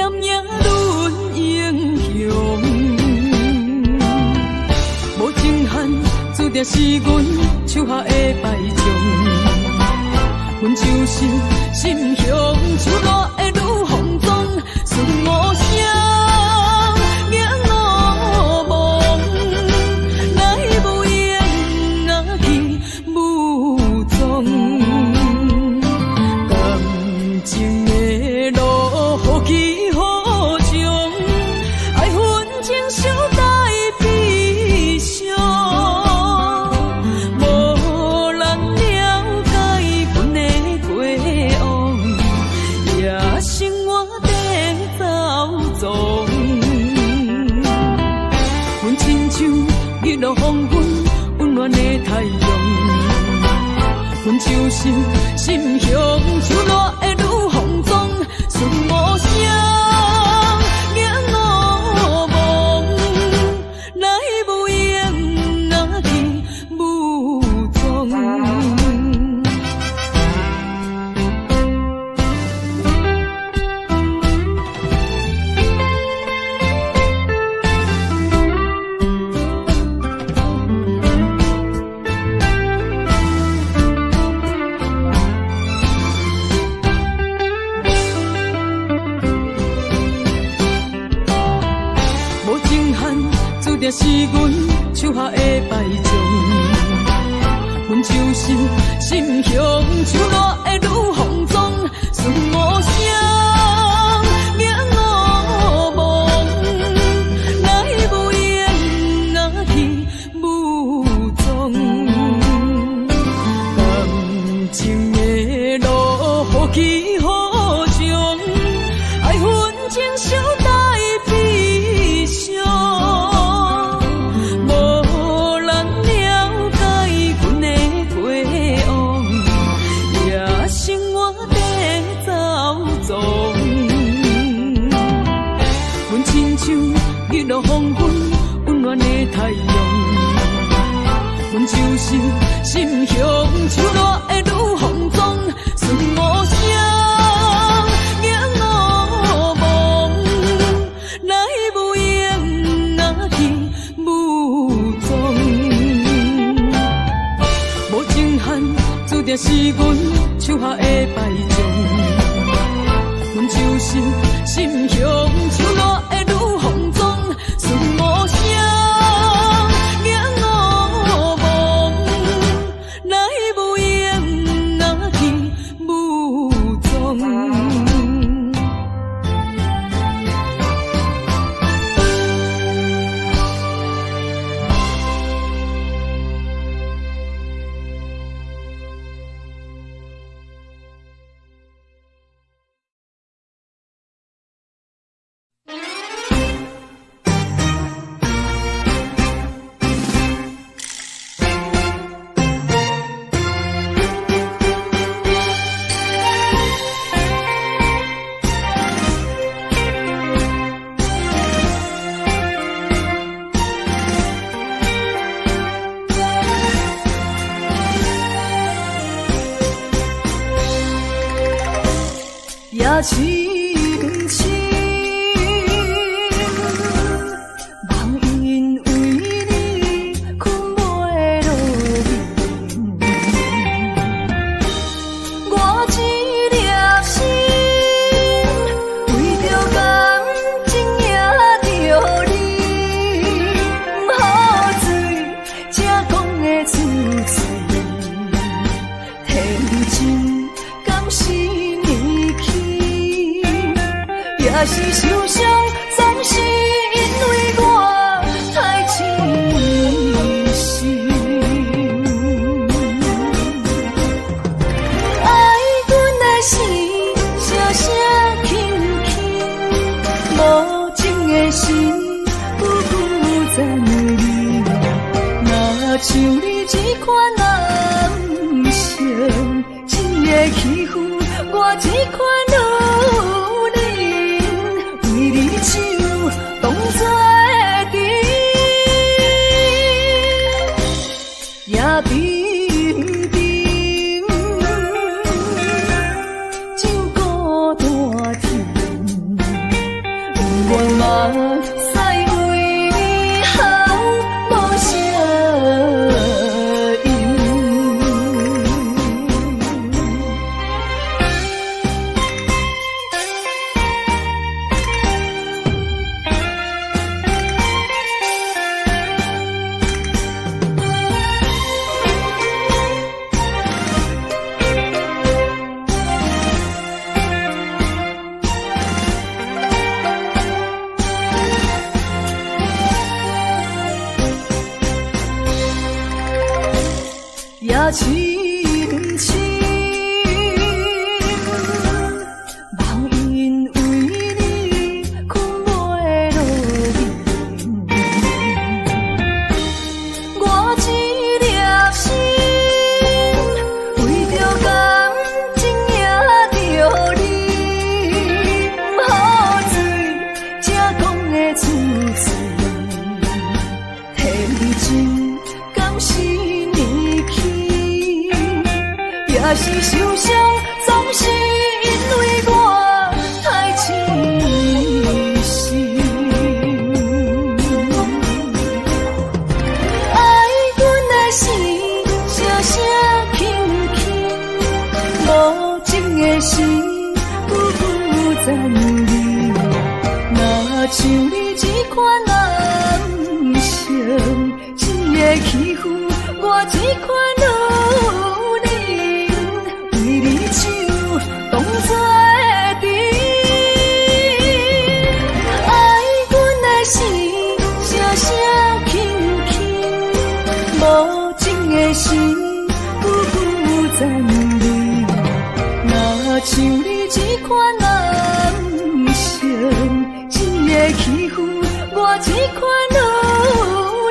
劍影論英雄。無情漢，注定是阮手下的敗將。阮就是心雄，手热的女风霜，算无声，迎无望，来无影啊去无踪。感情的路何去何从？爱恨情仇带悲伤，无人了解阮的过往，也生活在走踪。阮亲像日落黄昏，温暖的太陽。阮就是心雄，手热的女风霜，算無聲，迎無望，來無影啊去無蹤。無情漢，注定是阮手下的敗將。阮就是心雄，手熱的女風霜，算無聲，迎無望，來無影啊去無蹤。感情的路何去何從？愛恨情仇帶悲傷，無人了解阮的過往，也生活在走踪。阮親像日落黃昏，溫暖的太陽。阮就是心雄，手熱的女風霜，算無聲，迎無望，來無影啊去無蹤。無情漢，注定是阮手下的敗將。阮就是心雄，手熱的女風霜，算無聲，迎無望，來無影啊去無蹤。也深深，梦因为你睏袂落眠。我这粒心为著感情赢著你，毋好醉才讲会出嘴，天真敢是年轻，也是受傷，總是因為我太痴心。愛阮的心，聲聲輕輕，無情的心，久久讚你。若像你這款男性，只會欺負我這款女人，為你唱當作陣，也平平就孤單停。願目屎為你哭無聲音。也深深梦因為你睏袂落眠，我這粒心為著感情贏著你，毋好醉才講會出嘴，天真敢是年輕，也是受傷，總是因為我太痴心。愛阮的心，聲聲輕輕，無情的心，久久纏綿。若像你這款男性，只會欺負我這款女人，為你手當作陣。愛阮的心，聲聲輕輕，無情的心，久久纏綿。若像你這款男性，只會欺負我這款女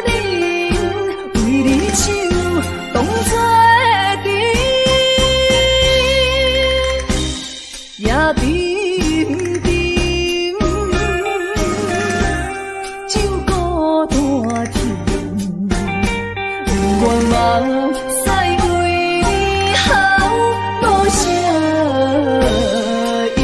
人，為你手當作陣，也沉沉就孤單停，不願目屎為你哭無聲音。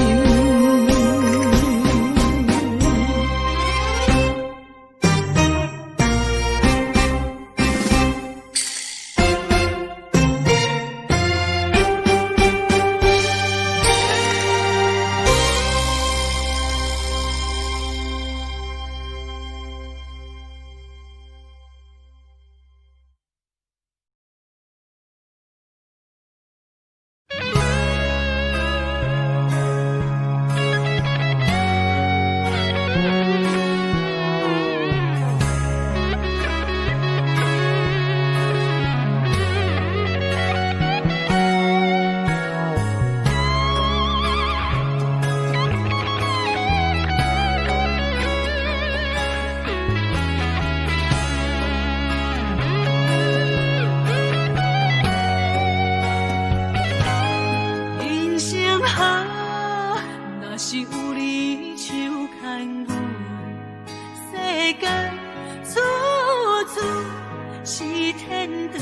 人生啊，若是有你手牽阮，世間處處是天堂。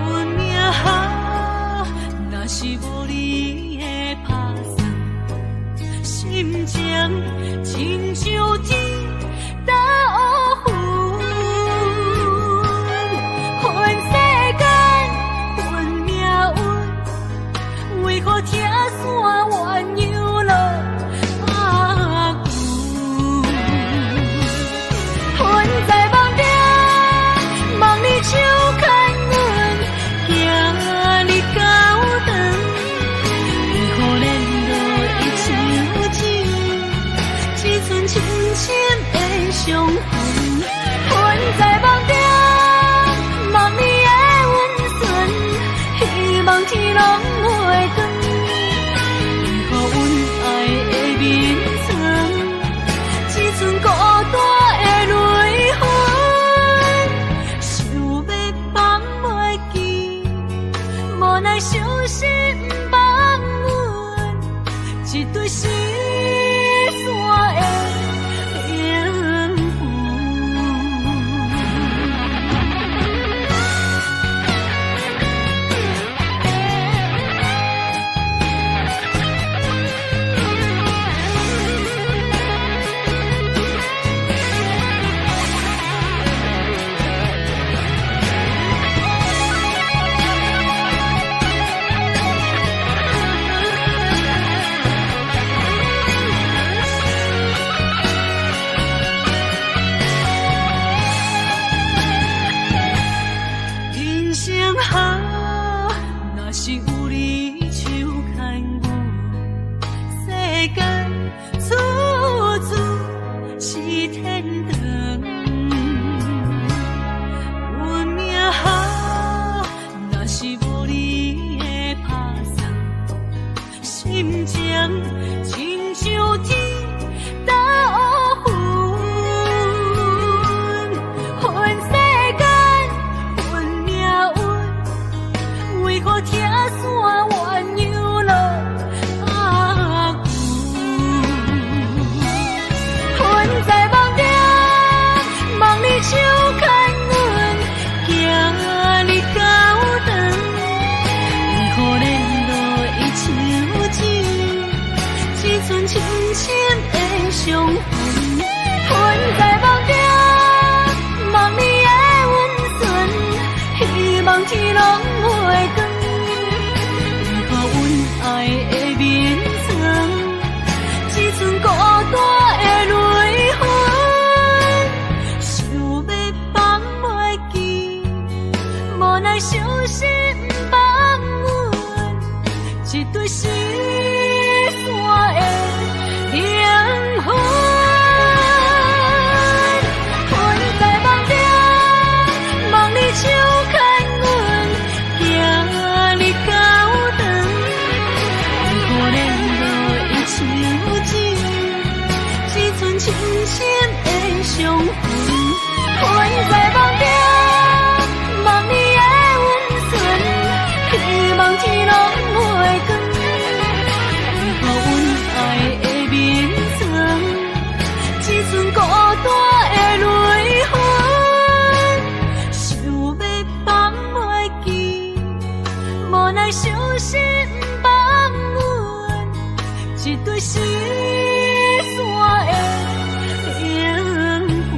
運命啊，若是無你的拍算，心情親像天豆腐。恨世間，恨命運，為何拆散鴛鴦落拍久？恨在夢中，望你手牽阮，行日到長，為何連落一手手，只剩深深的傷痕。恨在夢中，望你的溫存，希望天攏袂斷。為何阮愛的眠床，只剩孤單的淚痕？想欲放袂記，無奈傷心放阮，一對失散的靈魂。間，處處是天堂。阮命好，若是無你的拍送，心情親像天斗雲。恨世間，恨命運，為何拆散鴛鴦落阿久？恨在夢中，望你手牽阮，行日到長，為何連落的手指，只剩深深的傷痕？恨在夢中，望你的溫存，希望天攏袂光。為何阮愛的眠床，只剩孤單的淚痕？想欲放袂記，無奈傷心放阮，一對失散的靈魂。恨在夢中，望你手牽阮，行日到長，為何連落的手指，只剩深深的傷痕？恨在夢中，望你的溫存，希望天攏袂光。為何阮愛的眠床，只剩孤單的淚痕？想欲放袂記，無奈傷心放阮，一對失散的靈魂。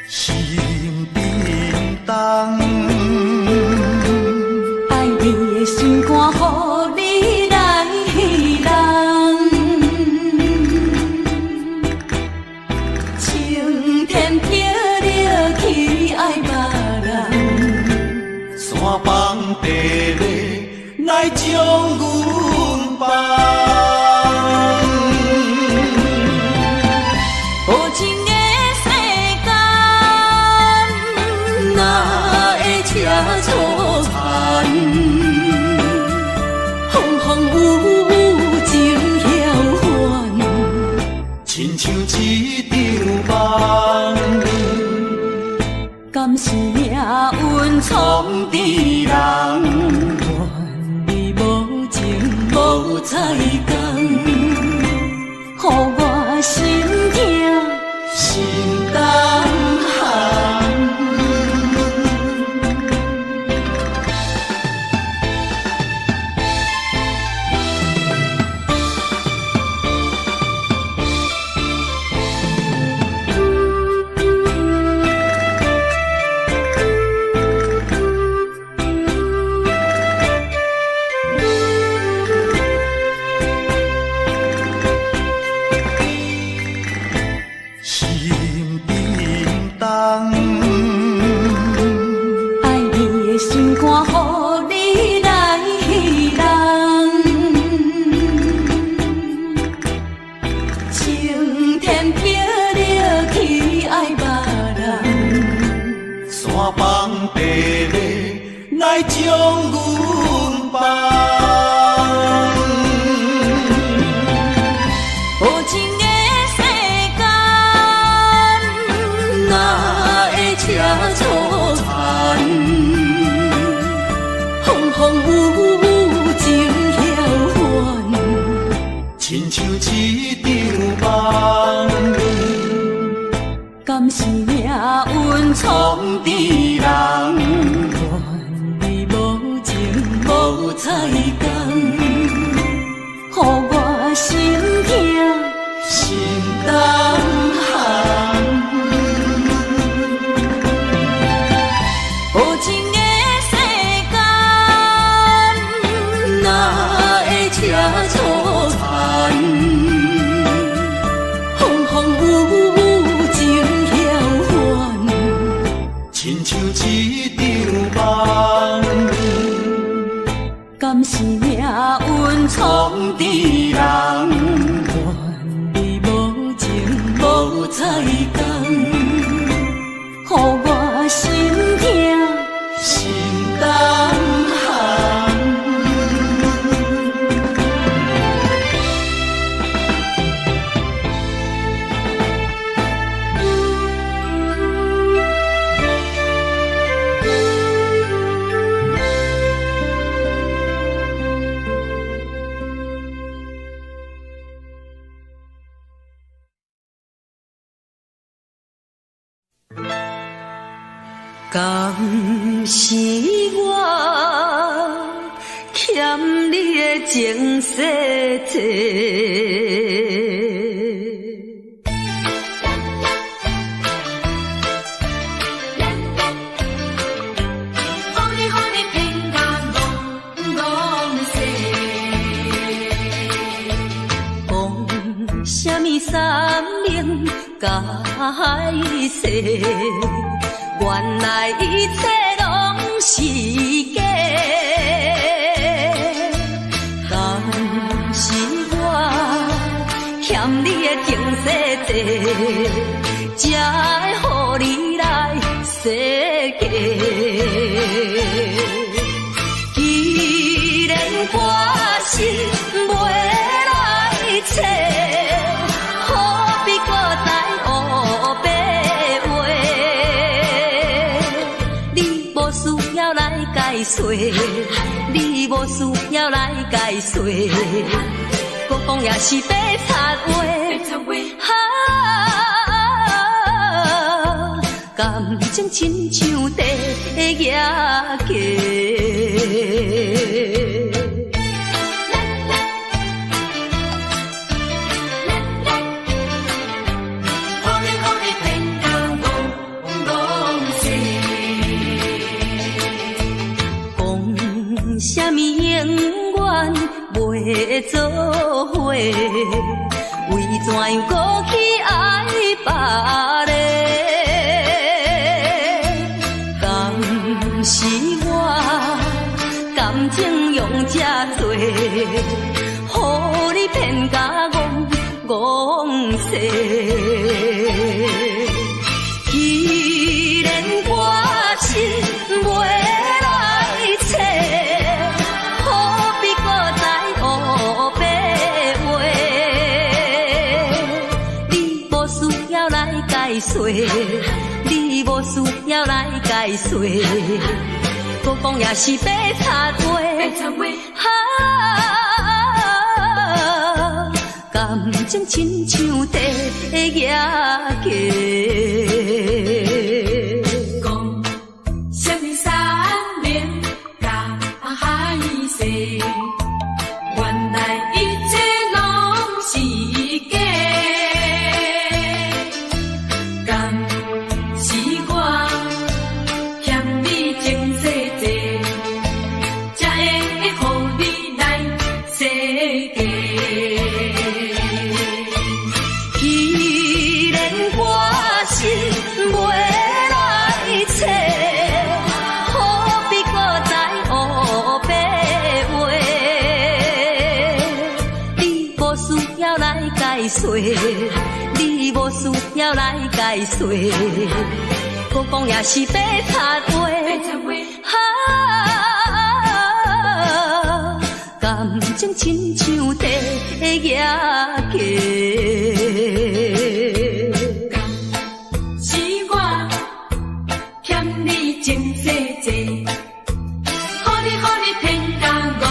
心震动，愛你的心肝，予你來弄。青天碧日去愛別人，山崩地裂來將阮放。無情的世間，哪會這粗殘？風風雨雨情曉還，親像一場夢，敢是命運創創治人，怨你無情無彩工，予我心疼。心胆寒。心震动，愛你的心肝，予你來弄。青天碧日去愛別人，山崩地裂來將阮放。無情的世間，創治人，愿你無情無彩工，予我心疼，心重項。無情的世間，哪會這粗殘？風風雨雨情曉還，親像一場夢，敢是命運創治人，愿你無情無彩工，予我心疼，心重項。敢是我欠你的情世债？予你予你騙甲戇戇踅，講啥物山盟海誓，原來一切攏是假。敢是我欠你的情世债，才会予你來設計。既然我心袂來揣，何必閣再烏白話？你無需要來解釋，你無需要來解釋，閣講也是白賊話。哈，感情親像地驛橋。予你予你騙甲戇戇踅，講啥物永遠袂做伙，為怎樣閣去愛別个？敢是我感情用這濟，予你騙甲戇戇踅。既然我心袂來揣，何必閣再烏白話？你無需要來解釋，你無需要來解釋，閣講也是白賊話。哈，感情親像地驛橋。講啥物山盟海誓，原來一切攏是假。敢是我欠你情世債，才會予你來設計。既然我心袂來揣，何必閣再烏白話？你無需要來解釋，你無需要來解釋，閣講也是白賊話。哈，感情親像地驛橋。是我欠你情世債，予你予你騙甲戇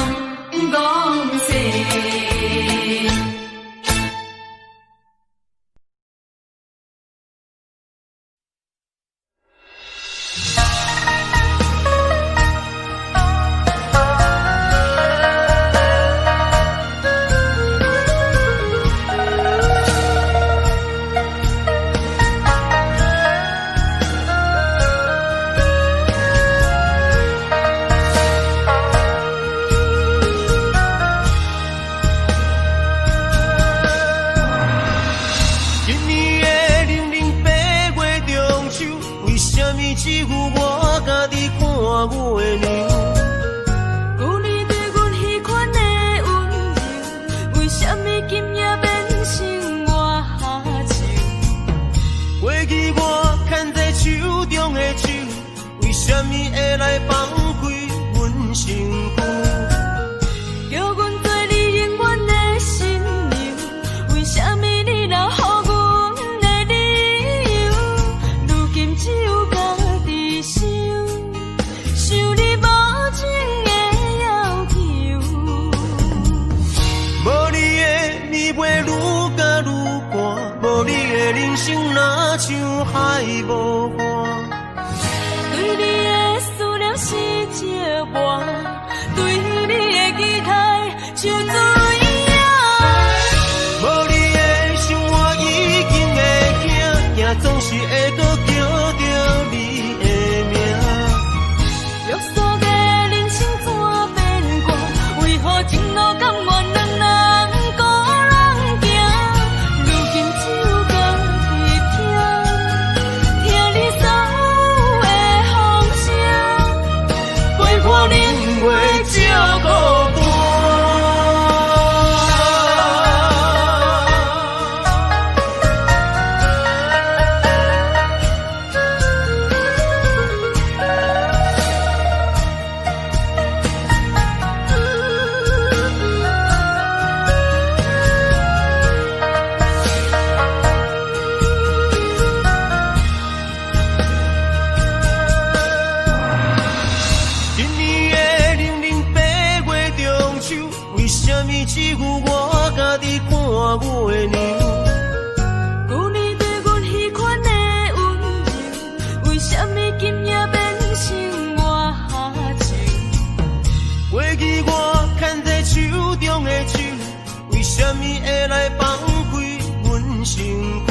戇踅。只有我家己看月娘？旧年對阮彼款的溫柔，為啥物今夜變成我愁？過去我牽在手中的手，為啥物會來放開阮身軀？叫阮做你永遠的新娘，為啥物你留予阮的理由？如今只有家己想，想你無情的要求。無你的暝袂愈甲愈寒，無你的人生若像海無岸。對你的思念是折磨，對你的期待像水影。無你的生活已經會驚，驚總是會閣叫著你的名。約束的人生怎變卦？為何情路甘願兩人孤人行？如今只有家己聽，聽你所有的風聲，陪伴冷月照孤單。今年的零零八月中秋，為啥物只有我家己看月娘？舊年對阮彼款的溫柔，為啥物今夜變成我愁？過去我牽在手中的手，為啥物會來放開阮身軀？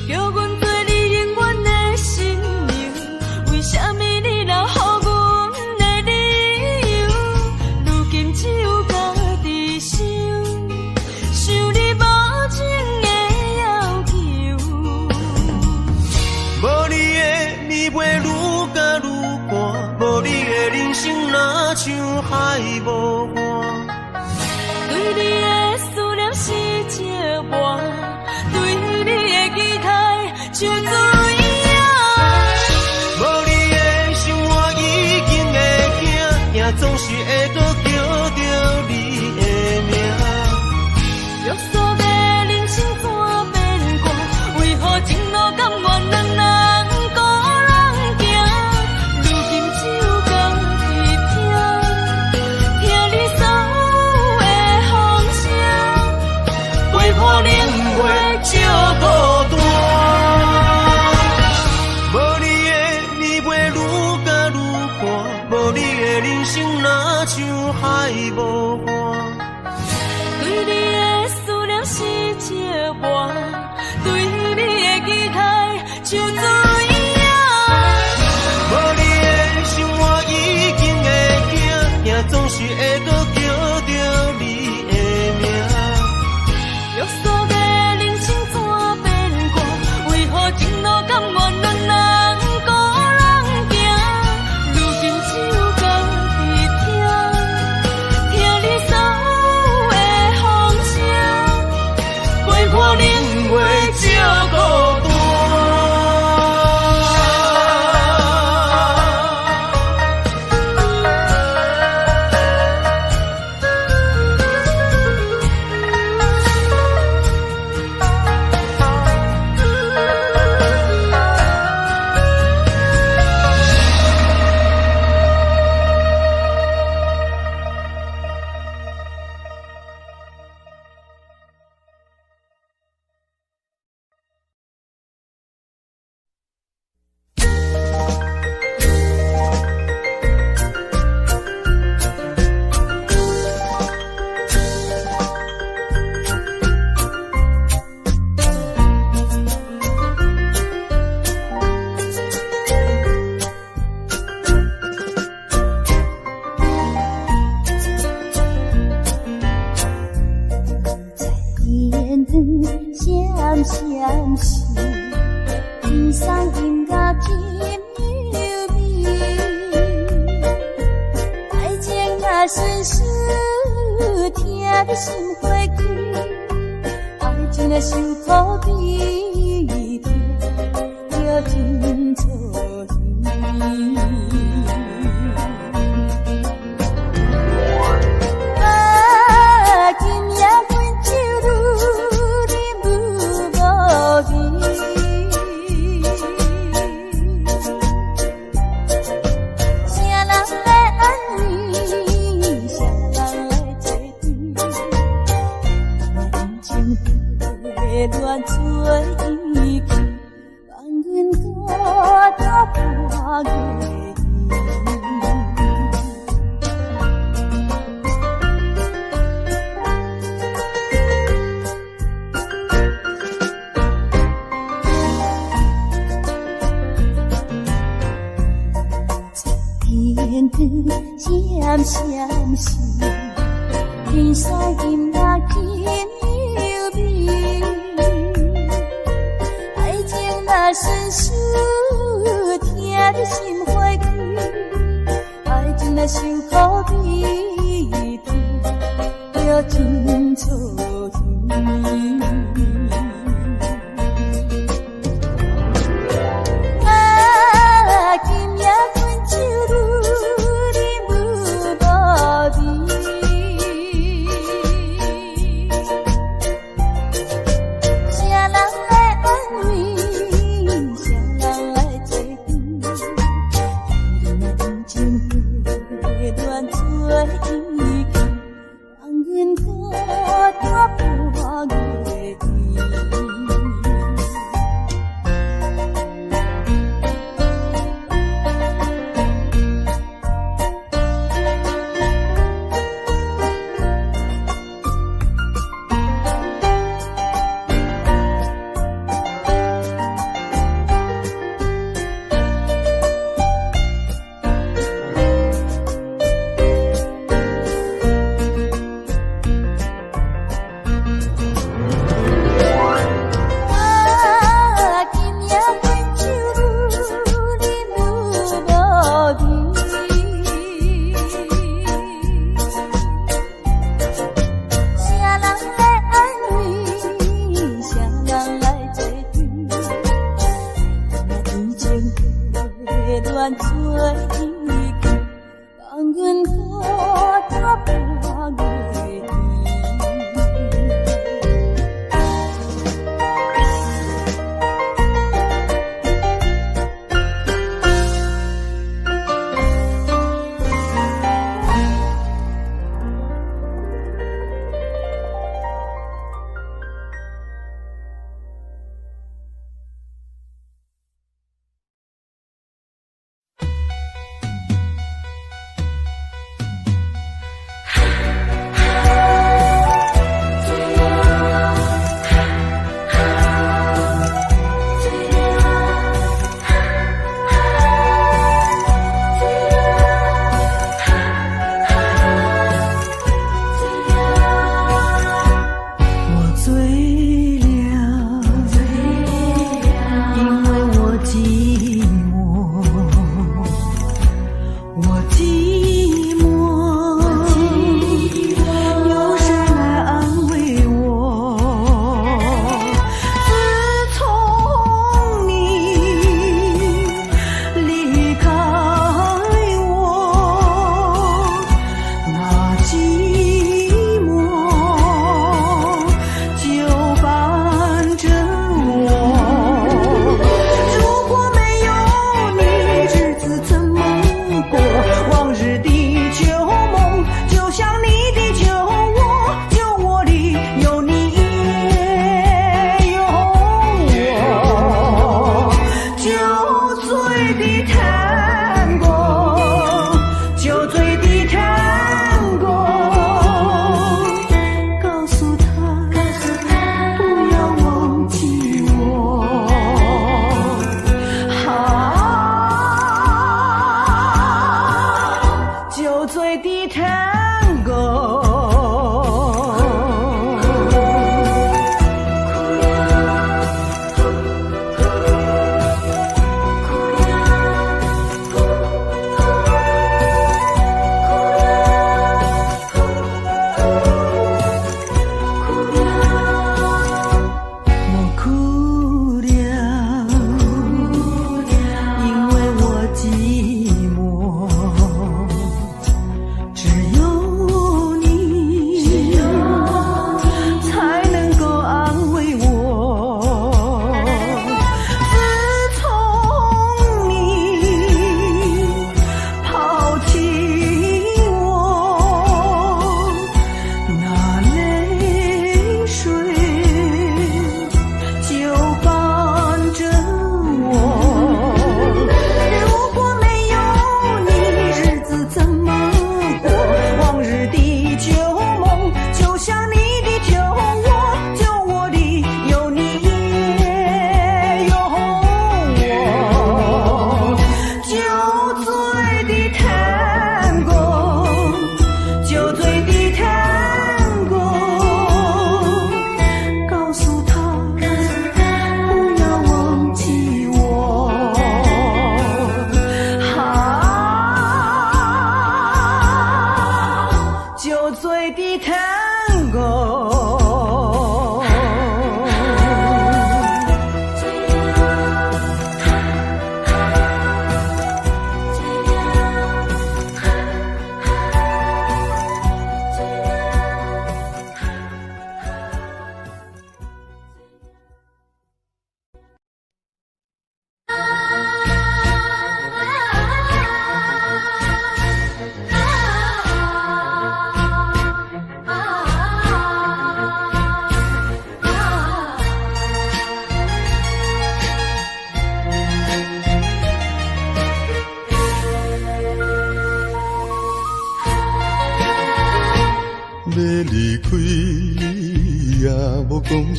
叫阮做你永遠的新娘，為啥物你留予阮的理由？如今只有家己想，想你無情的要求。無你的暝袂愈甲愈寒，無你的人生若像海無岸。對你的思念是折磨，對你的期待像水影。無你的生活已經會驚，驚總是會閣叫著你的名。約束的人生怎變卦？為何情路甘願兩人孤人行？如今只有家己聽，聽你所有的風聲，陪伴冷月照孤單。無你的暝袂愈甲愈寒，無你的人生若像海無岸。對你的思念是折磨，對你的期待像水影。無你的生活已經會驚，驚總是會閣叫著你的名。約束的人生怎變卦？為何情路甘願兩人孤人行？如今只有家己聽，聽你所有的風聲，陪伴冷月照孤單。閃閃是，天送音樂真優美。愛情若順序，疼得心花開。愛情若受苦悲，疼著真錯耳。啊，今夜阮酒愈啉愈無味，誰人來安慰？誰人來做對？情花亂做伊去，放阮孤單半月圓。天光閃閃閃，天送音樂真優美。愛情若順序，疼得心花開。愛情若受苦悲，疼著真錯耳。啊，今夜阮酒愈啉愈無味，誰人來安慰？誰人來做對？情花亂做伊去，放阮孤單半月圓。啊，今夜阮酒愈啉愈無味，誰人來安慰？誰人來做對？情花亂做伊去，放阮孤單半月圓。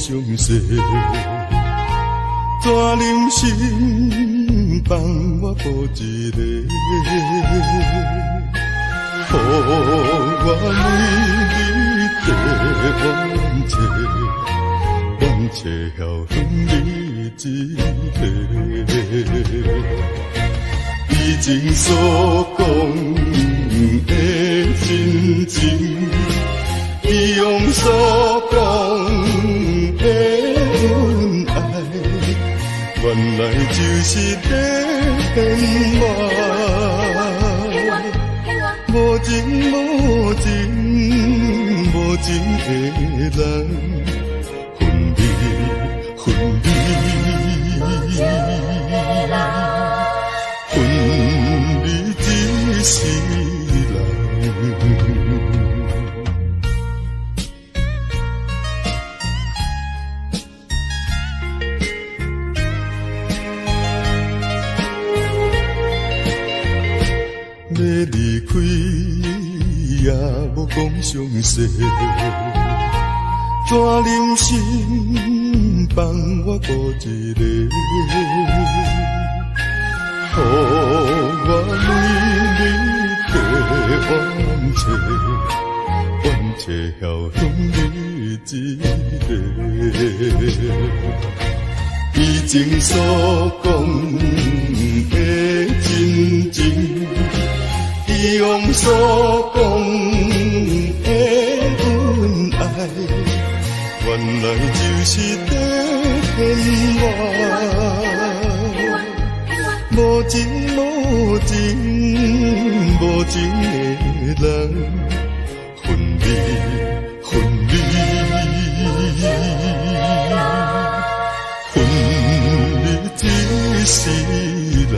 詳細，怎忍心放我孤一个？予我每日地怨嗟，怨嗟晓分你一个。以前所講的真情，以往所講的恩愛，原來就是在騙我。無情無情無情的人，分離分離，分離一世人。欲離開也無講詳細，怎忍心放我孤一个？予我每日地怨嗟，怨嗟晓分你一个。以前所講的真情，以往所講的恩愛，原來就是在騙我。無情無情無情的人，分離分離，分離一世人。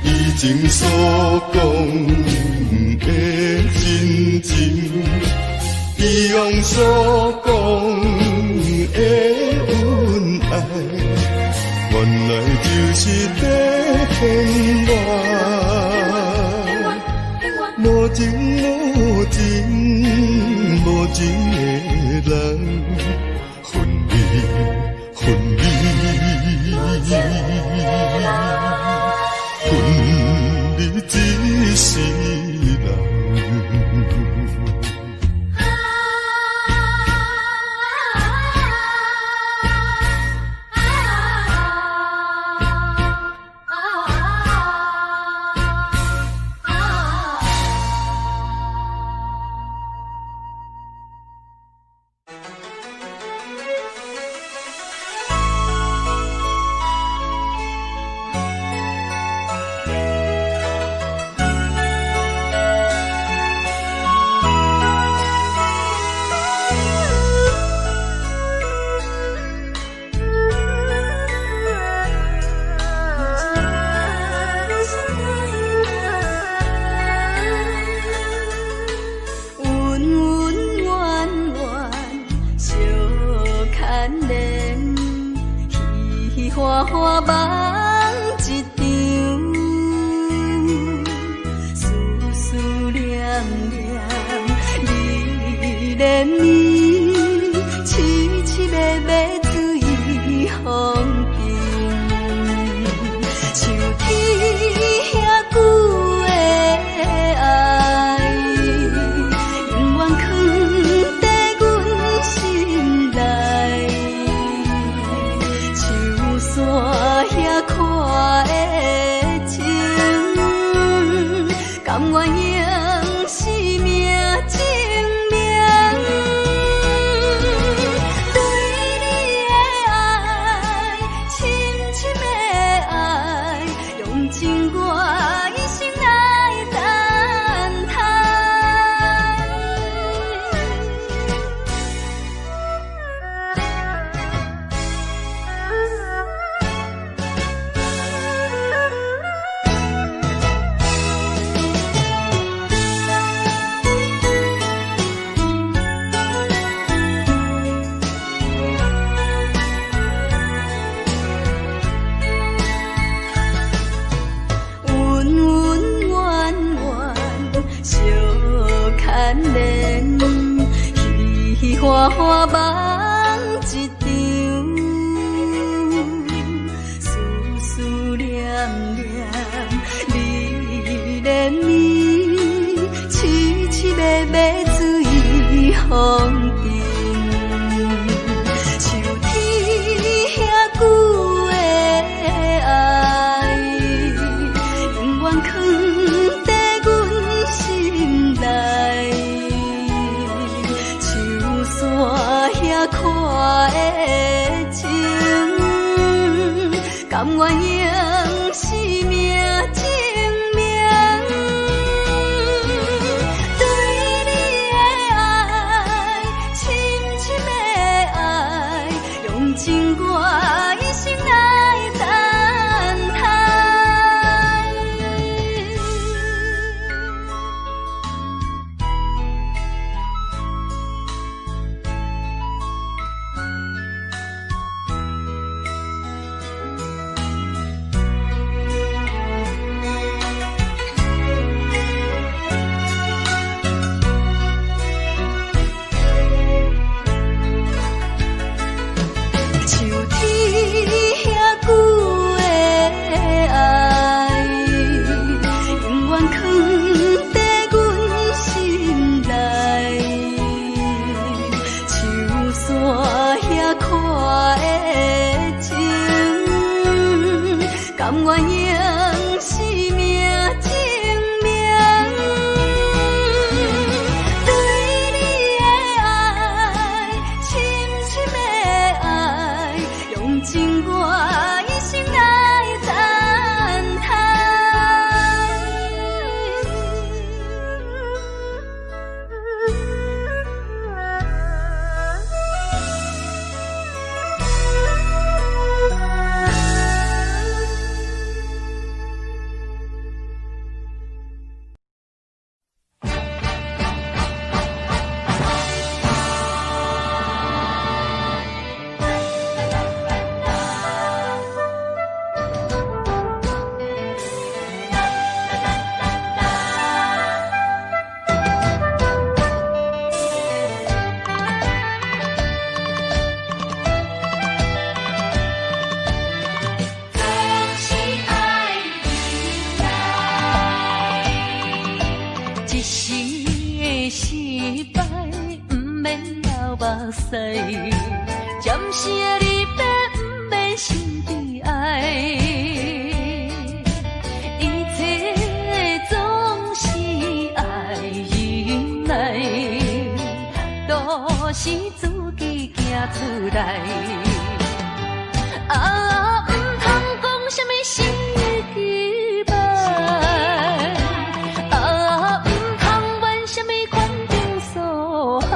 以前所講的真情，以往所講的恩愛，原來就是在騙我。無情無情無情的人，分離分離，分離一世人。看花梦一場，思思念念你連綿，痴痴迷迷水風尘。樹天遐久的愛，永遠囥佇阮心內。樹山遐闊的情，甘願用生命證明。對你的愛，深深的愛，用盡我一生來等待。樹天遐久的愛，永遠囥佇阮心內。樹山遐闊的情，甘願用生命證明。對你的愛，深深的愛，用盡我一生來等待。總是愛你來，一時的失敗，毋免流目屎，暫時的離別，毋免心悲哀。一切總是愛忍耐，路是自己行出來。啊，毋通講啥物生意歹，啊，毋通怨啥物環境所害。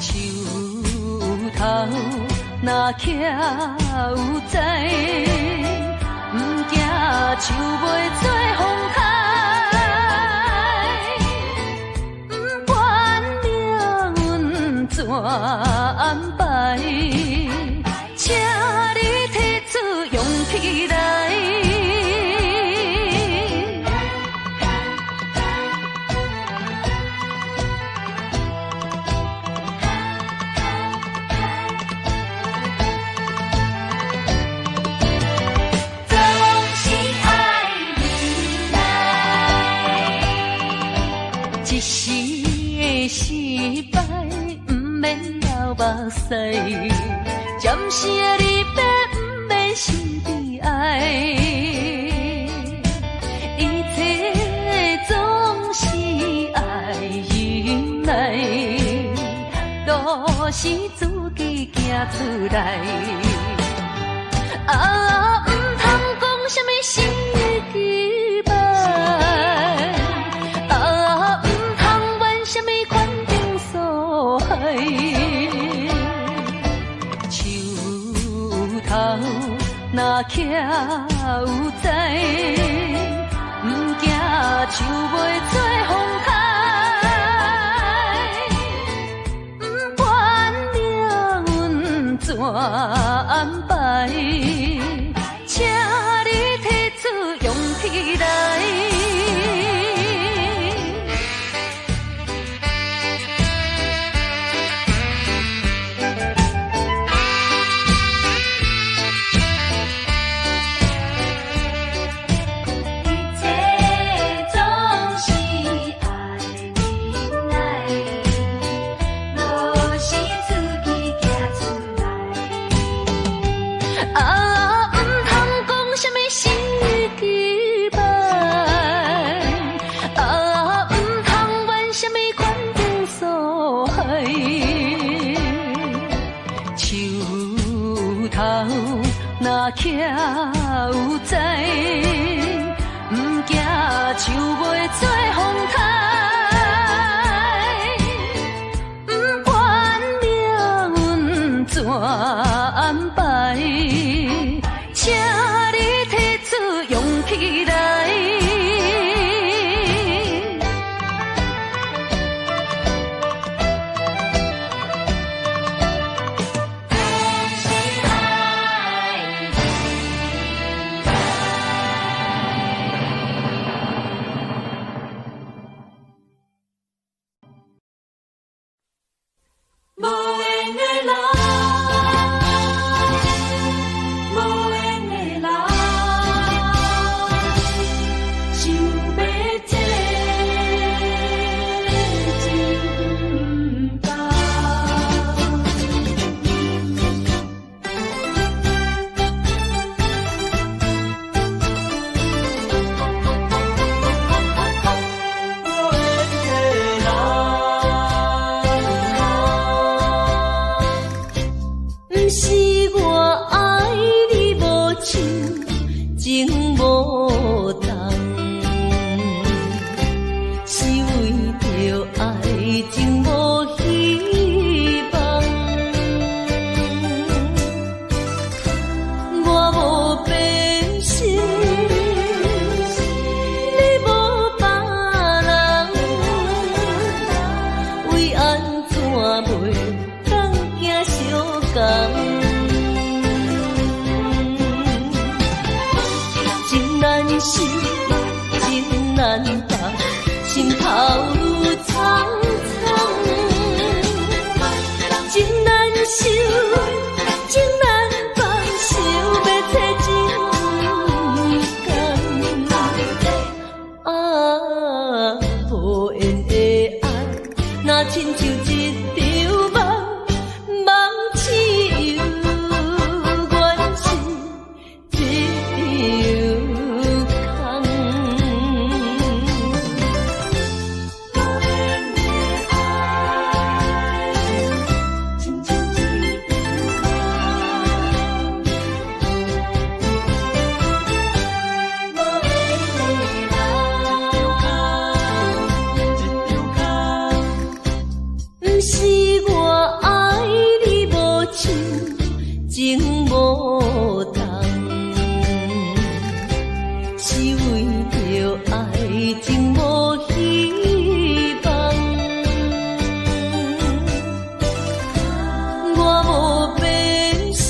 樹頭若徛有知，毋驚樹袂做風颱。不管命運怎安排，請你提出勇氣來。總是愛你來，一時的失敗，毋免流目屎，暫時的離別，毋免心悲哀。一切總是愛忍耐，路是自己行出來。啊，毋通講啥物生意歹，啊，毋通怨啥物環境所害。樹頭若徛有知，毋驚樹袂做風颱。不管命運怎安排，請你提出勇氣來。起來。無緣的人，無緣的人，想欲這情放。無緣的人。毋是我愛你無深，情無重，是為著愛情無希望。我無變心，你無別人，為按怎袂當行相仝？情難收，情難放，心頭愈悖悖。情難收，情難放，想欲找真工。啊，無緣的愛，若親像一場夢，夢醒猶原是一場空。毋是我愛你無深，情無重，是為著愛情無希望。我無變心，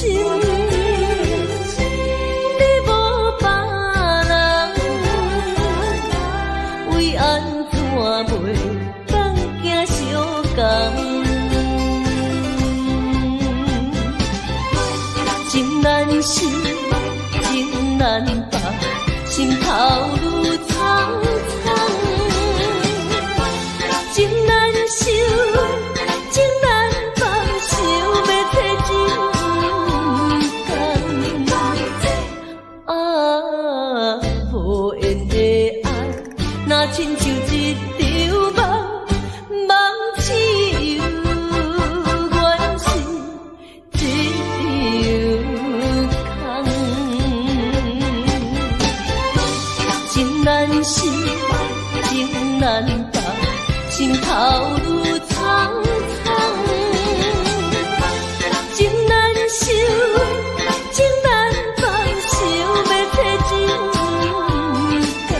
你無別人，為按怎袂當行相仝？情難收，情難放，心頭愈悖悖。情難收，情難放，想欲找真工。啊，無緣的愛，若親像一場夢，夢醒猶原是一場空。情難收，情難放，心頭愈悖悖。情難收，情難放，想欲找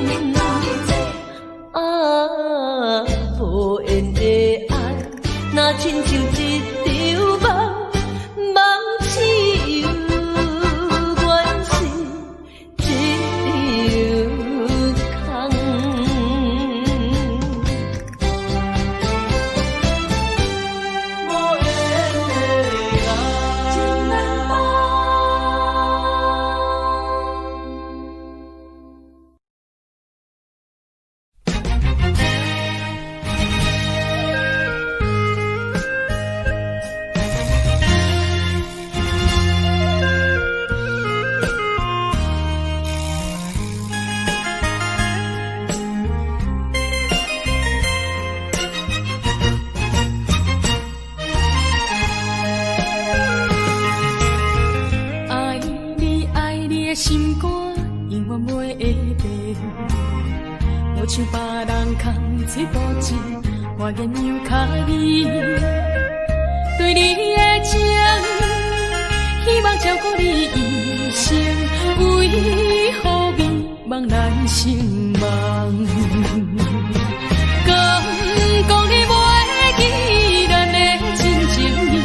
真工。啊，無緣的愛，若親像一場夢，夢醒猶原是一場空。無緣的人。情難放。愛你愛你的心肝，永遠袂會變。無像別人空嘴保證，我願讓較你。對你的情，希望照顧你一生，為予你。望難成夢。敢講你袂記咱的真情意，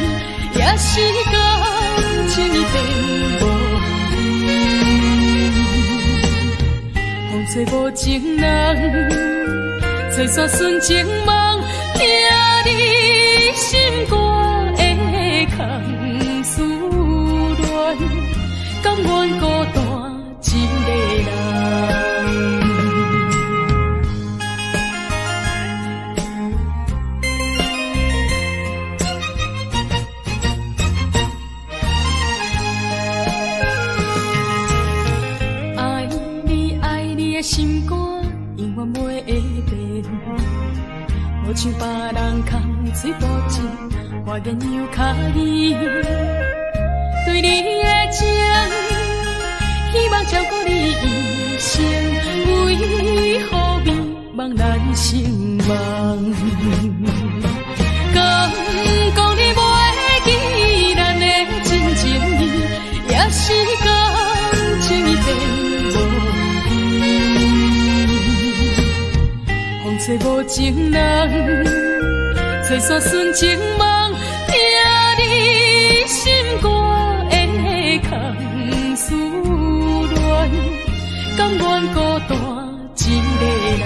也是感情變無依。風吹無情人，吹散純情夢，疼你心肝的空思戀，甘願孤單一个人。愛你愛你的心肝，永遠袂會變。無像別人空喙無情，話言又較硬。對你的情，希望照顧你一生，為何美夢難成夢？敢講你袂記咱的真情意，也是感情變無依。風吹無情人，吹散純情夢，疼你心肝的空思戀，甘願孤單一个人。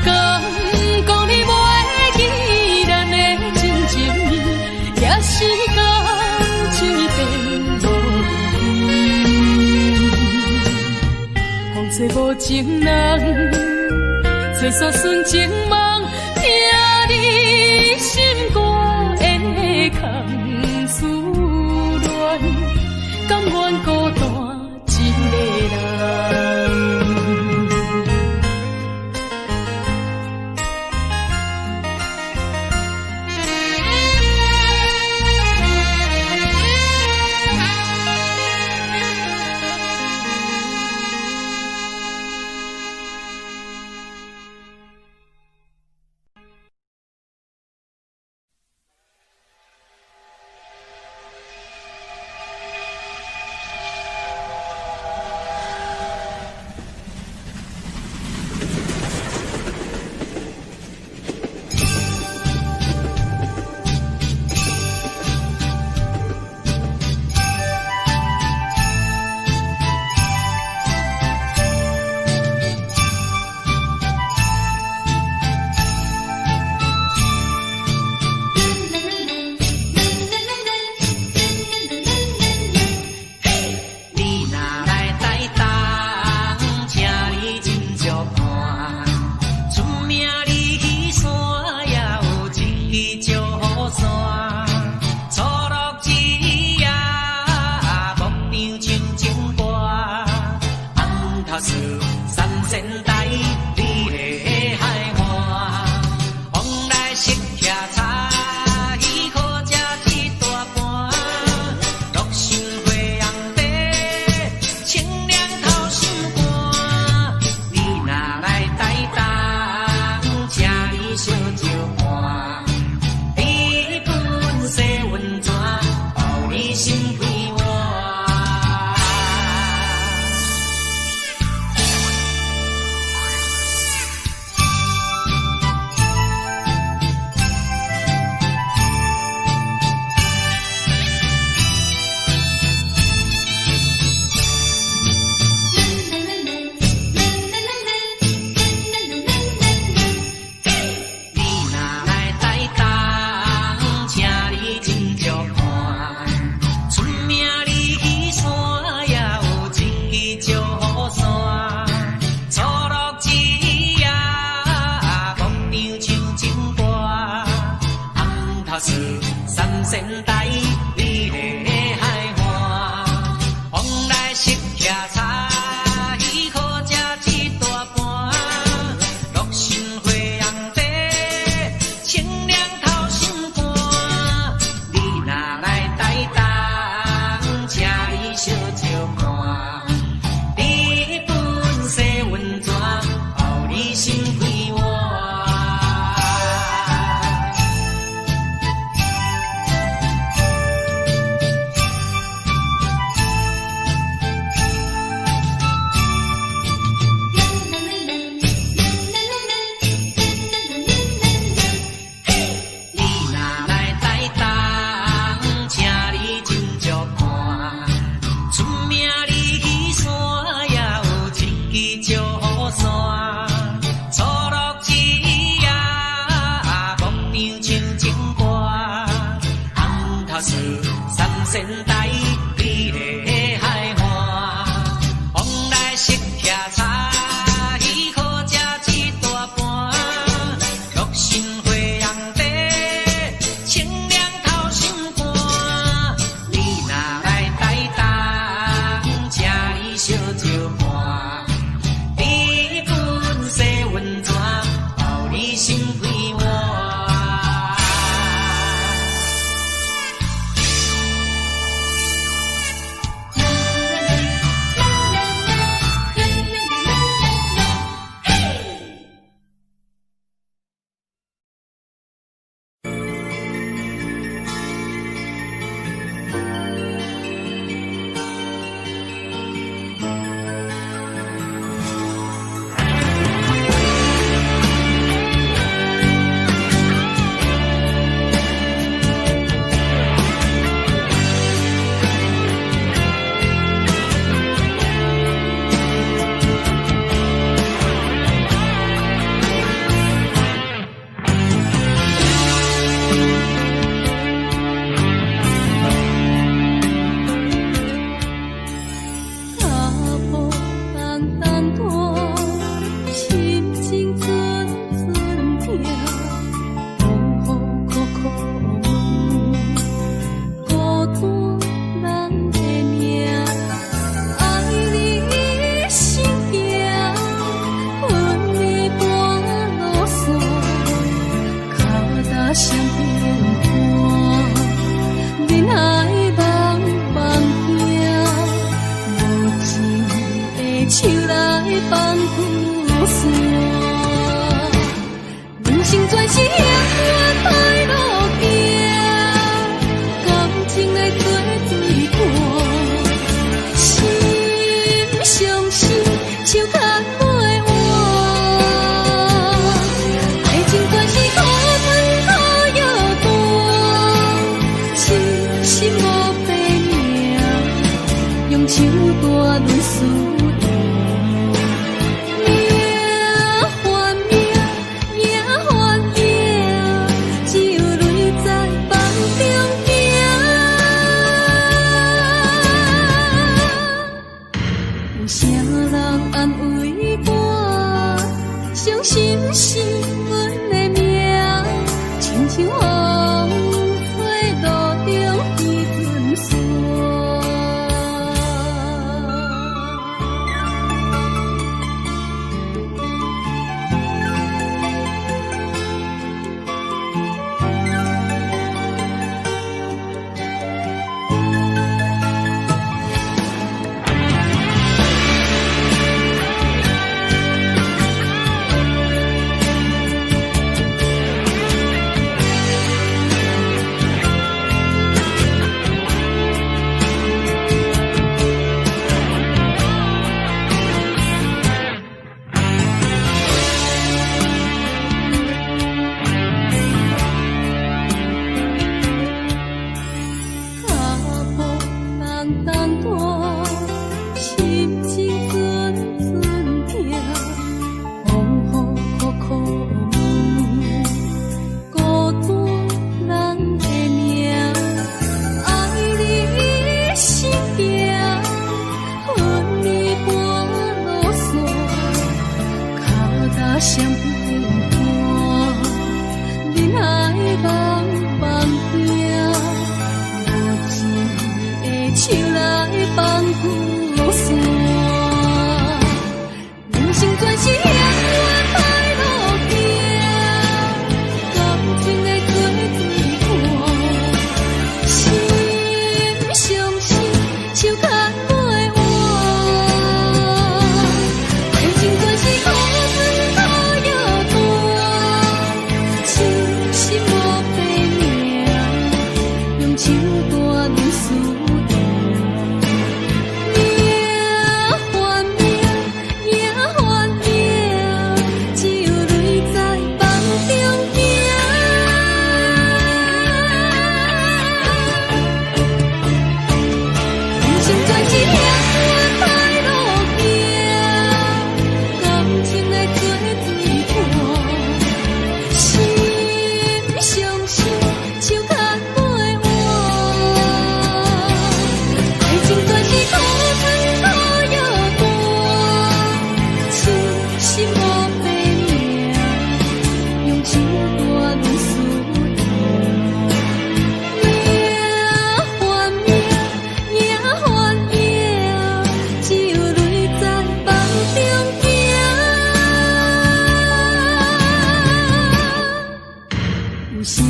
敢講你袂記咱的真情意，也是感情變無依。風吹無情人，吹散純情夢，疼你心肝的空思戀，甘願孤單一个人。你若來台東，請你斟酌看，出名離去山，也有一支石虎山，错落一夜，牧场清净歌，红头树三仙台，美丽的海岸，往來食徛茶，好食一大盤，樂心花紅茶，清涼透心肝。你若來台東，請你小招看，日本洗溫泉，包你心肺活。你若來台東，請你斟酌看，出名離去山，也有一支石虎山，错落一夜，牧场清净歌，红头树三仙台，美丽的海岸，往來食徛茶，好食一大盤，樂心花紅茶，清涼。仙台，美麗的海岸。往來食徛菜，好食一大盤。樂心花紅茶，清涼透心肝。你若來台東，請你小招伴，甜阮洗溫泉，包你心快活。脚步重重大，心情阵阵痛，风雨苦苦问，孤单人的命，爱你一生行，分离半路线，脚踏双边看，人海茫茫行。无情的手來放孤山，人生全是幸運歹路行，感情來做水伴，心相惜，手牽袂完。愛情全是苦困苦藥單，痴心無白命。用手段論輸贏，命還命，贏還命，只有淚在夢中行。有啥人安慰我？傷心是阮的命，親像風吹路中彼陣沙。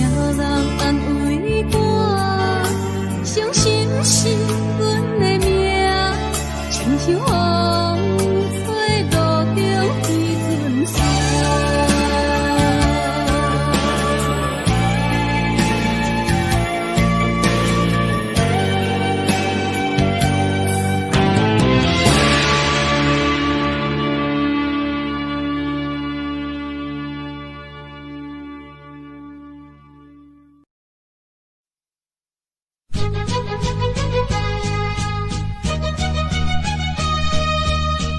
人安慰我，傷心是阮的命，親像風吹路中彼陣沙。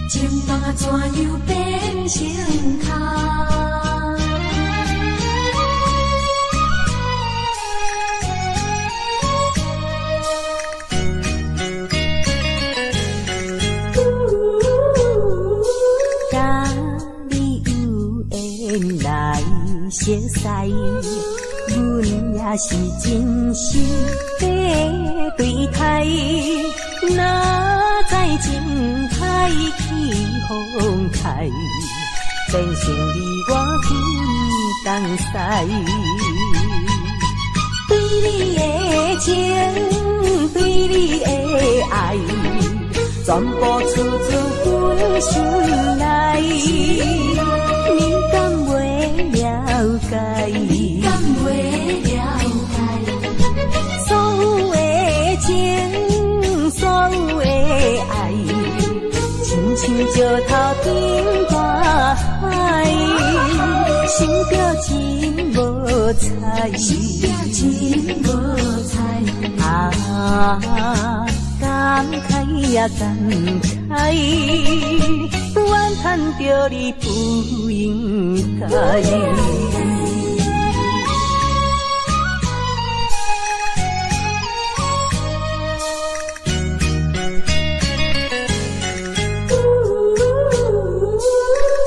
情梦啊，怎樣變成空？甲你有緣來相識，阮也是真心的對待。哪知情海起風開，變成你我分東西。對你的情，對你的愛，全部出自阮心內。你敢袂了解？敢袂了解？所有的情，所有的愛，親像石頭頂大海，心著真無彩，心著真無彩。啊，感慨呀感慨，怨嘆著你不應該。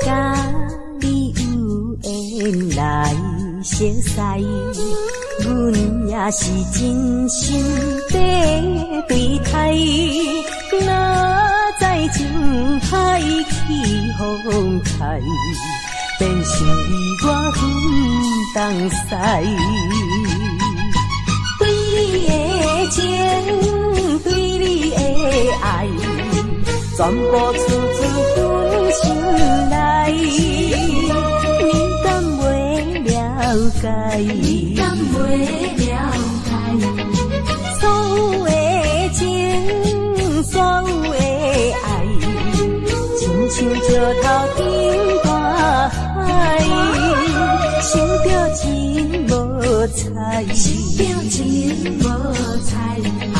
甲你有緣來相識，阮也是真心的對待。哪知情海起風開，變成你我分東西。對你的情，對你的愛，全部出自阮心內。你敢袂了解？敢袂了解？所有的情，所有的愛，親像石頭頂大海，想著真無彩，想著真無彩。啊，